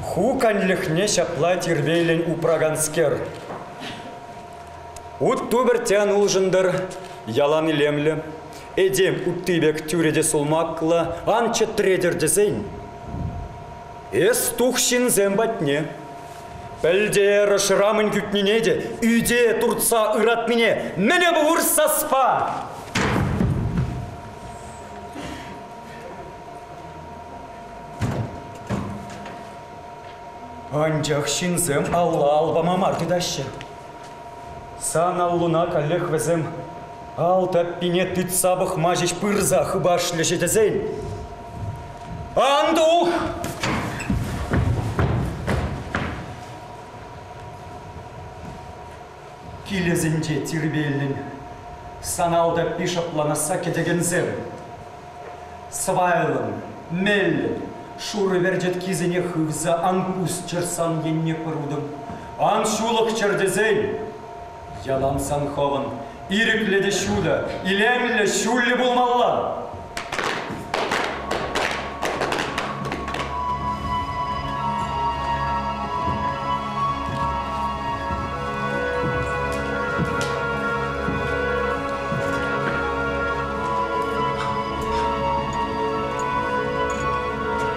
Ху канлӗхне ҫапла тирпейлӗн упраканскер. Ут тупӑртян улшӑнтӑр, ялан илемлӗ. Этем утти пек тӳрӗ те сулмаклӑ ан чӗтретӗр тесен, эс тух ҫынсем патне. Пӗлтерӗш рамӑн кӳтнине те, ӳте туртса ыратнине мӗне пур саспа? Анчах ҫынсем алла ал пама мар тытаҫҫӗ. Сан аллуна каллех вӗсем ал таппине тытса пӑхма ҫеҫ пырса хыпашлӗҫ тесен, ан тух! Килӗсенче тирпейлӗн сан ал таппи шӑпланасса кӗтекенсем сӑпайлӑн, меллӗн, шурӑ перчеткисене хывса ан пусчӑр сан енне пӗр утӑм, ан ҫулӑхчӑр тесен, ялан сан хӑвӑн ирӗклӗ те ҫутӑ, илемлӗ, ҫӳллӗ пулмалла.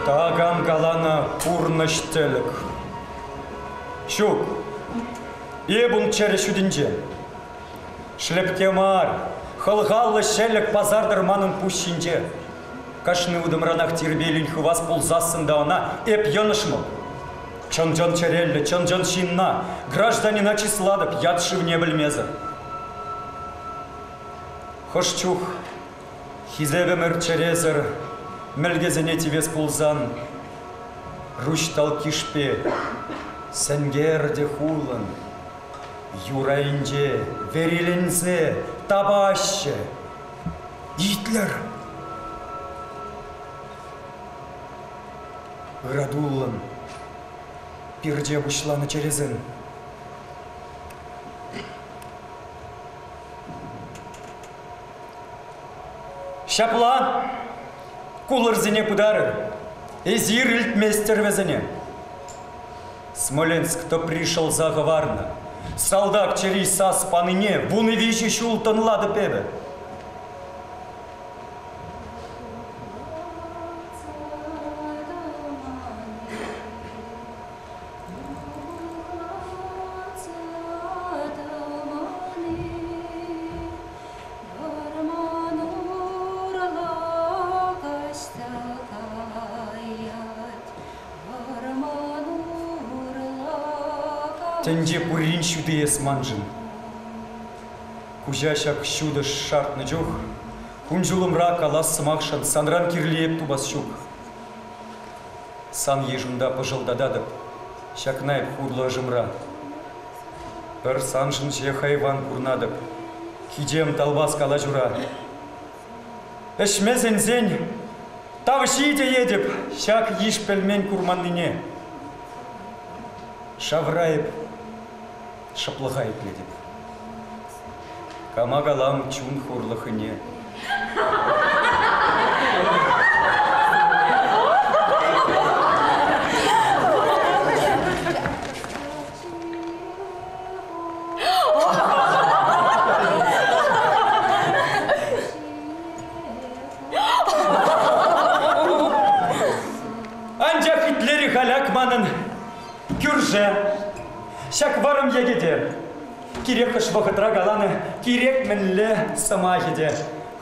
Такам каланӑ пурнӑҫ тӗлӗк. Ҫук, эп ун чӗрӗ ҫутинче. Шлепке мар, хӑлхаллӑ ҫӗлӗк пасартӑр манӑн пуҫ ҫинче. Кашни утӑмранах тирпейлӗн хывас пулсассӑн та ӑна эп йӑнӑшмӑп. Чӑн-чӑн чӗреллӗ, чӑн-чӑн ҫынна, гражданина чыслатӑп ят шывне пӗлмесӗр. Хӑш чух хисепӗмӗр чӗресӗр мӗлкесене тивес пулсан Руҫ талккишпе сенкер те хулӑн юр айӗнче вӗриленсе тапаҫҫӗ. Итлӗр! Ыратуллӑн пирче пуҫланӑ чӗресем. Ҫапла кулӑрсене пытарӑр, эсир илтместӗр вӗсене. Смоленск тӑпри шӑлса хӑварнӑ. Салтак чӗри сас панине 13 ҫул тӑнлатӑп эпӗ. Тӗнче пуррин ҫути эс маншӑн. Куҫа ҫак ҫутӑ шартнӑ чух кун-ҫулӑмра калас сӑмахшӑн санран кирли эп тупас ҫук. Сан йышунта пӑшӑлтататӑп, ҫакна эп хурлӑ ӑшӑмра. Пӗр саншӑн ҫех айван курнатӑп, кичем талпас калаҫура. Ӗҫме сӗнсен тав ҫитеетӗп ҫак йыш пӗлмен курманнине. Шавра эп шӑплӑха итлетӗп. Кама калам чун хурлӑхне. Анчах итлери халяк манӑн кӳрше. Ҫак вӑрӑм йӗкӗте кирек хӑш вӑхӑтра каланӑ кирек мӗнле сӑмахӗ те.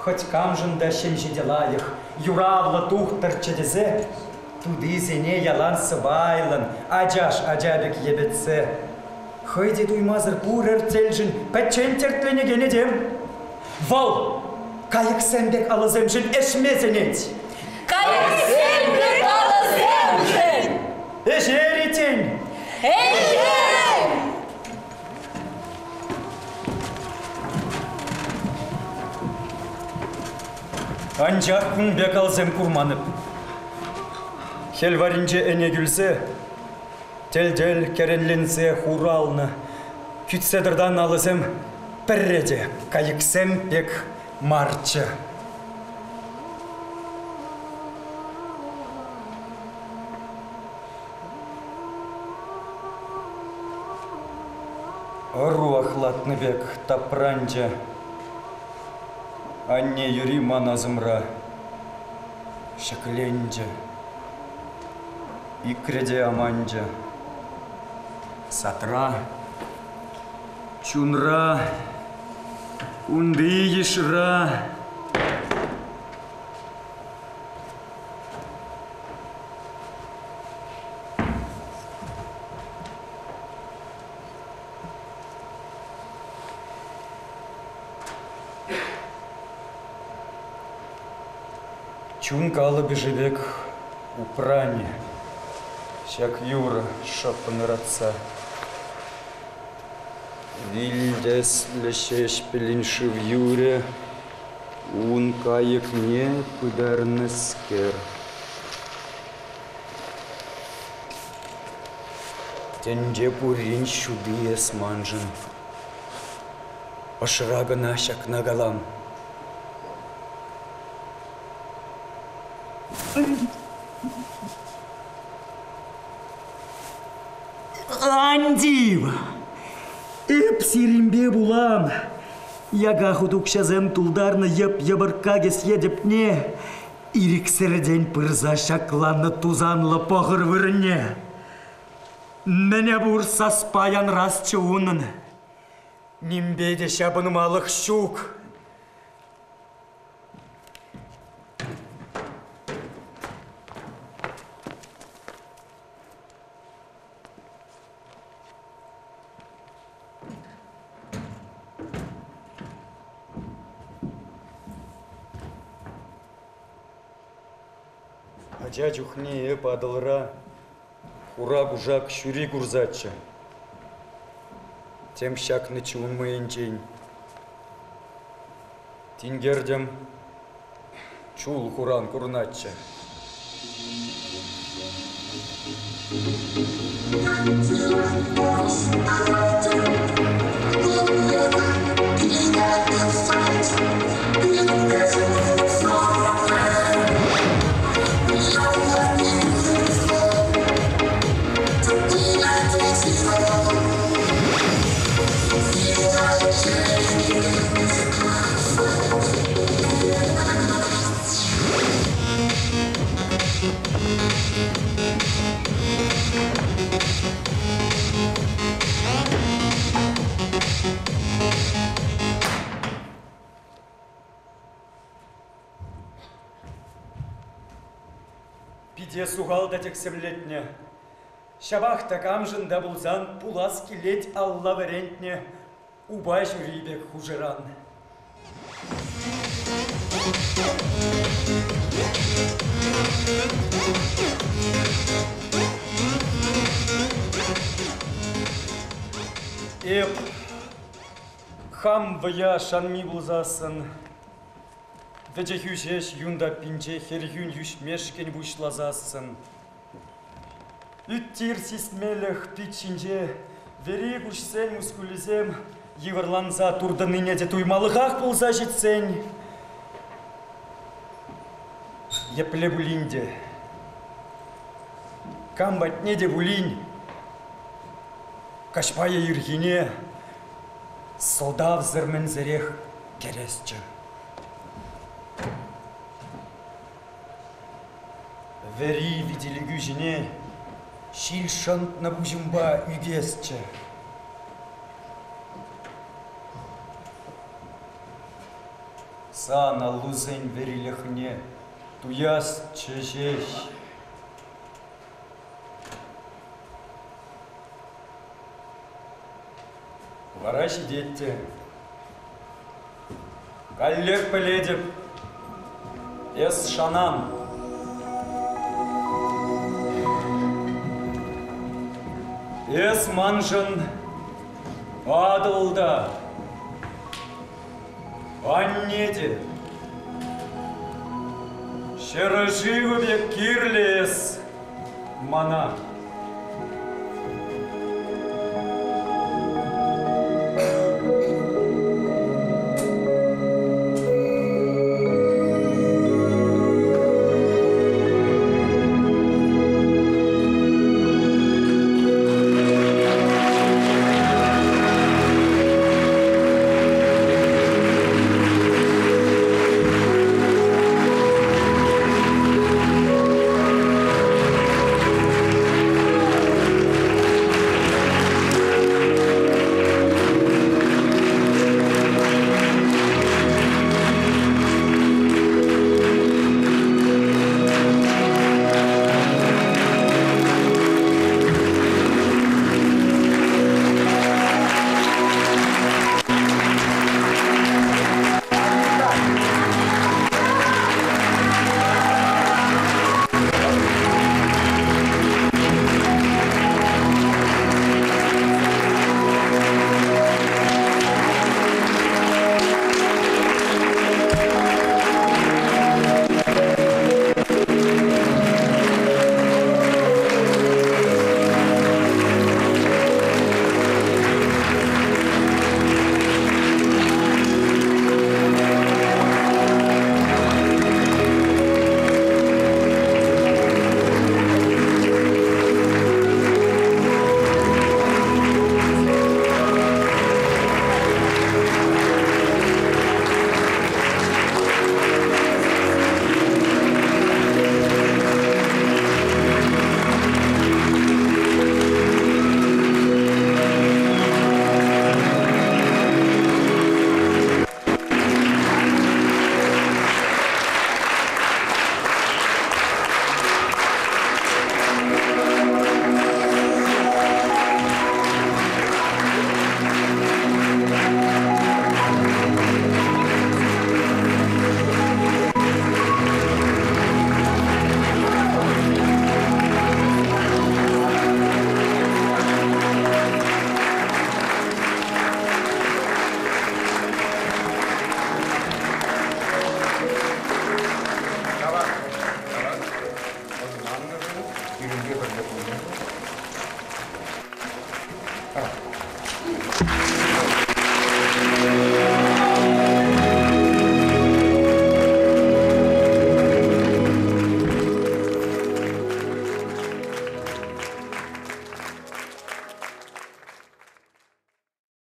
Хӑть камшӑн та ҫемҫе те лайӑх, юравлӑ тухтӑрччӗ тесе тутисене ялан сӑпайлӑн, ачаш ача пек йӗпетсе. Хӑй те туймасӑр пур эртелшӗн пӗччен тертленекен этем. Вӑл кайӑксем пек алӑсемшӗн ӗҫме сӗнет. Кайӑксем пек алӑсемшӗн! Ӗҫер-и тен? Ӗҫер! Анчах кун пек алсем курман эп. Хӗл варринче ӗне кӳлсе, тӗл-тӗл кӗренленсе хуралнӑ, кӳтсе тӑртан алӑсем пӗрре те кайӑксем пек марччӗ. Ӑру ахлатнӑ пек тапранчӗ. Анне юри ман асӑмра ҫӗкленчӗ. Икрӗ те аманчӗ. Садра, чунра, унти йышра. Чун калӑпӑшӗ пек упранӗ ҫак юрӑ шӑппӑн ыратса. Вилтеслӗ ҫеҫпӗлӗн шыв юрӗ ун кайӑкне пытарнӑскер. Тӗнче пурин ҫути эс маншӑн. Ӑшра кӑна ҫакна калам. Ан тив, эп сирӗнпе пулам. Яка хут укҫасем тултарнӑ йӑп-йӑпӑркка кӗсье тӗпне ирӗксӗртен пырса ҫакланнӑ тусанлӑ пӑхӑр вырӑнне. Мӗне пур саспа янрасчӗ унӑн. Нимпе те ҫапӑнмалӑх ҫук. Ача чухне эп Атӑлра хура кушак ҫури курсаччӗ. Тем ҫакнӑччӗ ун мӑйӗнчен. Тинкертӗм, чул хуран курӑнатчӗ. Пите сухал та тӗксӗмлетнӗ. Ҫапах та камшӑн та пулсан пулас килет алла вӗрентнӗ упа ҫури пек хушӑран. Эп хам вӑя шанми пулсассӑн вӗчӗхӳ ҫеҫ юн таппинче хӗрхӳн йӳҫмешкӗн пуҫласассӑн Ӳт-тир сисмелӗх пит ҫинче вӗри куҫсен мускулӗсем йывӑрланса туртӑннине те туймалӑхах пулса ҫитсен, епле пулин те, кам патне те пулин, каҫпа е ирхине сӑлтавсӑр-мӗнсӗрех кӗресчӗ. Вӗри вителӗкӳ ҫине ҫил шӑнтнӑ пуҫӑмпа ӳкесчӗ. Сан аллусен вӗрилӗхне туясчӗ ҫеҫ. Вара ҫитет те. Каллех пӗлетӗп, эс шанан. Эс маншӑн Атӑл та, анне те. Ҫӗршывӗ пек кирлӗ эс мана.